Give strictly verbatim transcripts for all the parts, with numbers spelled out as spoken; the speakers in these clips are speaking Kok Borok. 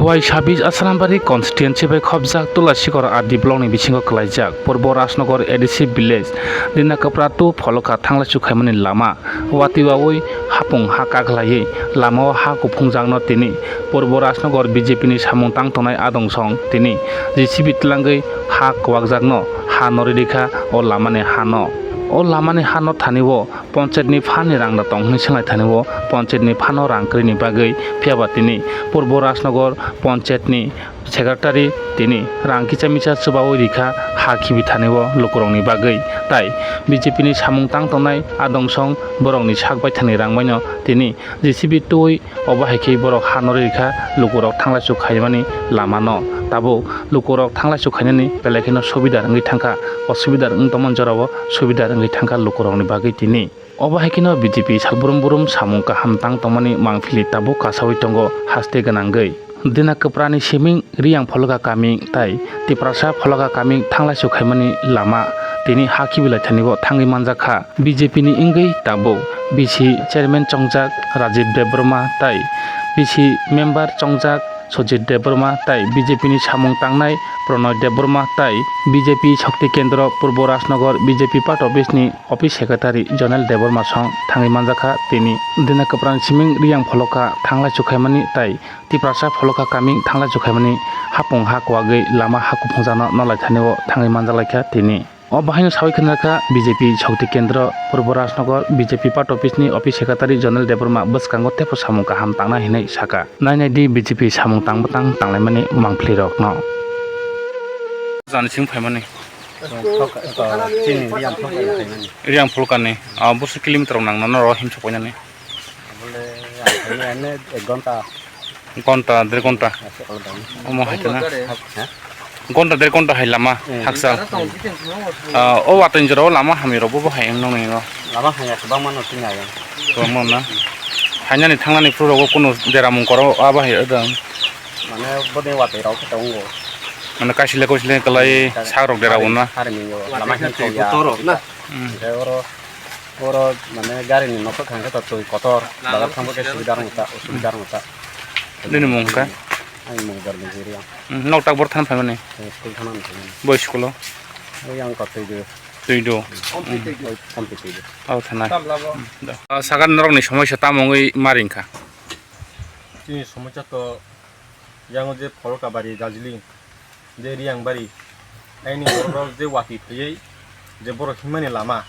Wai sabis Asrambari constituency bai khopjak Tulasikor R D block ni bisingo kwlaijak Purbo Rajnagar A D C village Dina Kwpra two Pholoka thanglaisu khaimani lama watwi wawi hapung ha kakhlaiwi lamao ha kuphungjakno tini Purbo Rajnagar B J P ni samung tang tongnai adong song tini J C B twlangwi ha kwakjakno ha norwi rikha o lamani hano. O lamani hano thani o Ponchayat ni phan ni rang da tong hwnwi swnglai thani o ponchayat ni phano rang kwrwi ni bagwi, phiya ba tini Purbo Rajnagar ponchayat ni secretary tini rang kisa misa chubaui rikha ha khibi thani o lukurok ni bagwi, tai B J P ni samung tang tongnai adong song borok ni sak bai thani rang bai no tini J C B twi obo hai khe borok ha norwi rikha lukurok thanglaisu khaimani lama no. Tabuk lukurok thanglaisu khainani belai kheno subida wngwi thangkha, osubida wng tongmani jorao subida wngwi thangkha lukurok ni bagwi tini. Obo hai kheno B J P sal brum brum samung kaham tang tongmani mangpili tabuk kasaui tongo haste gwnangwi. Dina Kwpra ni siming Riyang Pholoka kami tai Tiprasa Pholoka kami thanglaisu khaimani lama tini ha khibilai thani o thangwi manjakha. B J P ni wngwi tabuk B C chairman chongjak Rajiv Debbarma tai B C member chongjak Sojit Debbarma tai B J P ni samung tangnai Pronoy Debbarma tai B J P Shakti Kendra Purbo Rajnagar B J P part office ni office secretary Jonel Debbarma song thangwi manjakha tini. Dina Kwpra ni siming Riyang Pholoka thanglaisu khaimani tai Tiprasa Pholoka kami thanglaisu khaimani hapung ha kwagwi lama ha kuphungjakno nolai thani o thangwi manjaklaikha tini. O bahaino saui khna kha B J P Shakti Kendra Purbo Rajnagar B J P part office ni office secretary Jonel Debbarma bwskango teibo samung kaham tangnai hinwi sakha. Nainai di B J P samung tangbo tang tanglaimani mangpili rokno. Jani sing phaimani. Chini Riyang Pholoka ni phaimani. Riyang Pholoka ni, ah, boso kilometer nang nono ro himsok painani. Bole, ang khaina ene ek ghonta. Ghonta, der ghonta. Ase kolo dam. Omo hai tana. Ha? Ghonta, der ghonta hai lama, hmm, haksa. Ah, o watwi jora o lama hamya rok bo, bo hai wng nong nini no. Lama hamya kwbangma no tini ayang. Kwbangma na. Hainani thangnani phuru rogo kunu dera mung koro abo hai wng. Mane boni watwi rok khe tongo. Mane kaisile koisile kalai hmm, sak rok dera hari, wngna. Hari mingo lama hin thok ya. Hmm. Tei oro Oro mane gari ni nokha thang khe to twi kotor, bazar thangbo khe subida rwngta, osubida rwngta. Nini mung kha? Ani mung Dharmajiri ang. Hmm, nok tak bor than phaimani? Eh, school thana ni phaimani. Boi school o? Oi ang ko twi do. Twi do. Oi, Ompi twi do. Abo thanai. Hmm, da. Ah, sakha norok ni somosya tamo wngwi ma ring kha? Chini somosya to yang o je Pholokabari, Darjeeling. Je Riyang bari, aini borok rok je watwi phaiwi, je borok himmani lama,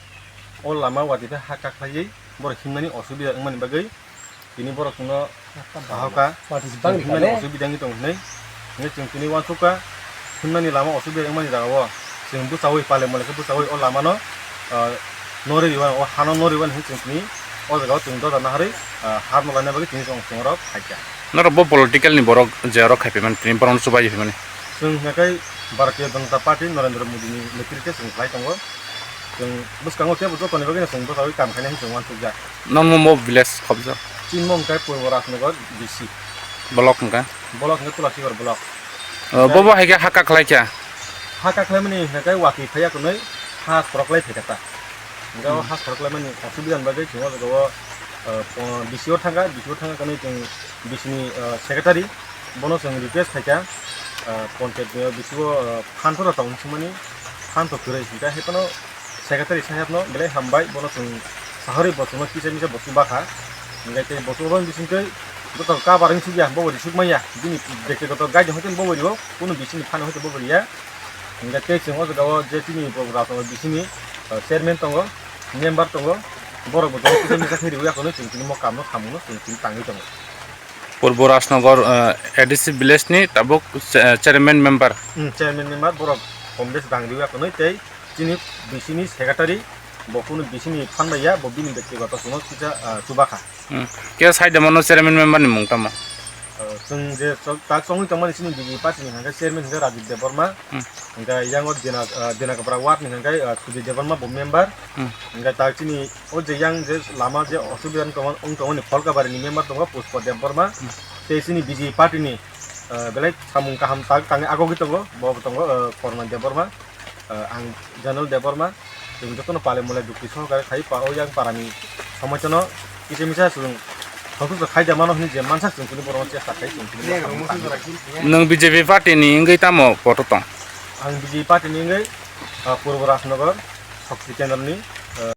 o lama watwi phai ha kakhlaiwi borok himmani osubida wngmani bagwi tini borok chwngno sahoka, watwi se bangni himnani kale. Osubida wngwi tong hinwi, hinwi chwng tini uansukha, himnani lama osubida wngmani jagao chwng bwchaui pale mole khe bwchaui o lamano, ah, norwi rwmani, o hano norwi rwmani hinwi chwng tini o jagao chwng doda naharwi, ah, harno laina bagwi tini chwng, chwng oro phaikha. Norok bo political ni borok je oro khai phaimani, tini borokno chubaui phaimani. Chwng hwnkhe Bharatiya Janata Party Narendra Modi ni netrite chwng khlai tongo. Chwng bwskango teibo jotoni bagwino chwng bwchaui kam khainai hinwi chwng uansukjak. Nokno mo village khobjak? Chini mo hwnkhe Purbo Rajnagar D C. Block hwnkhe? Block hwnkhe Tulasikor block. O, bo bo hai khe ha kakhlai kha? Ha kakhlaimani hwnkhe watwi phaiya kwnwi ha khoroklai phaikha ta. Hwnkhe o hmm ha khoroklaimani osubidani bagwi chwng o jagao, o, D C o thangkha, D C o thangkha kwnwi chwng D C ni, o, secretary. Bono chwng request khaikha, ah, panchayat ni bisingo, ah, phan phano tong singmani, phan to kwrwi hwnkhe hai phano secretary saheb no belai hambai, bono chwng sahorwi bo chwngno kisa misa bo chubakha. Hwnkhe tei bo chubani bisingtwi joto cover wng sukya, bobo risuk manya, bini bektigoto guide hwnkhe bobo rio, kunu bisingni phan hwnkhe bobo riya. Hwnkhe tei chwng o jagao je chini bo Rajnagar bisingni, ah, chairman tongo, member tongo, borok bo joto kisa misa khe riwi akhorno chwng tini mo kamno samungno chwng tini tangwi tongo. Purbo Rajnagar, eh, A D C village ni tabuk cha-, chairman member. Hmm, chairman member borok Congress dang riwi akhornwi tei chini bisini secretary bo kunu bisini phan bai ya, bo bini bektigoto chwngno kisa, ah, chubakha. Hmm. Khe side mano chairman member ni mung tamo? Ah, chwng je chok-, tak chongwi tongmani chini B J P party ni hwnkhe chairman hwnkhe Rajib Debbarma. Hmm. Hwnkhe yang o Dina, ah, Dina Kwpra ward ni hwnkhe, ah, Sujit Debbarma bo member. Hmm. Hwnkhe tak chini o je yang je lama je osubida wng tongo, wng tongmani Pholkabari ni member tongo Pushpa Debbarma. Hmm. Tei chini B J P party ni, ah, belai samung kaham tak tangwi agogwi tongo, bo bo tongo, ah, Korna Debbarma, ah, ang Janal Debbarma. Chwng jotono pale mole dukti sohokare khai pa o yang parani somosya no kisa misa chwng Sotto to khaida mano hini je mansak chwng tini borok chesta khai chwng tini. Nwng B J P party ni wngwi tamo poto tong? Ang B J P party ni wngwi, ah, Purbo Rajnagar, Shakti Kendra ni, ah,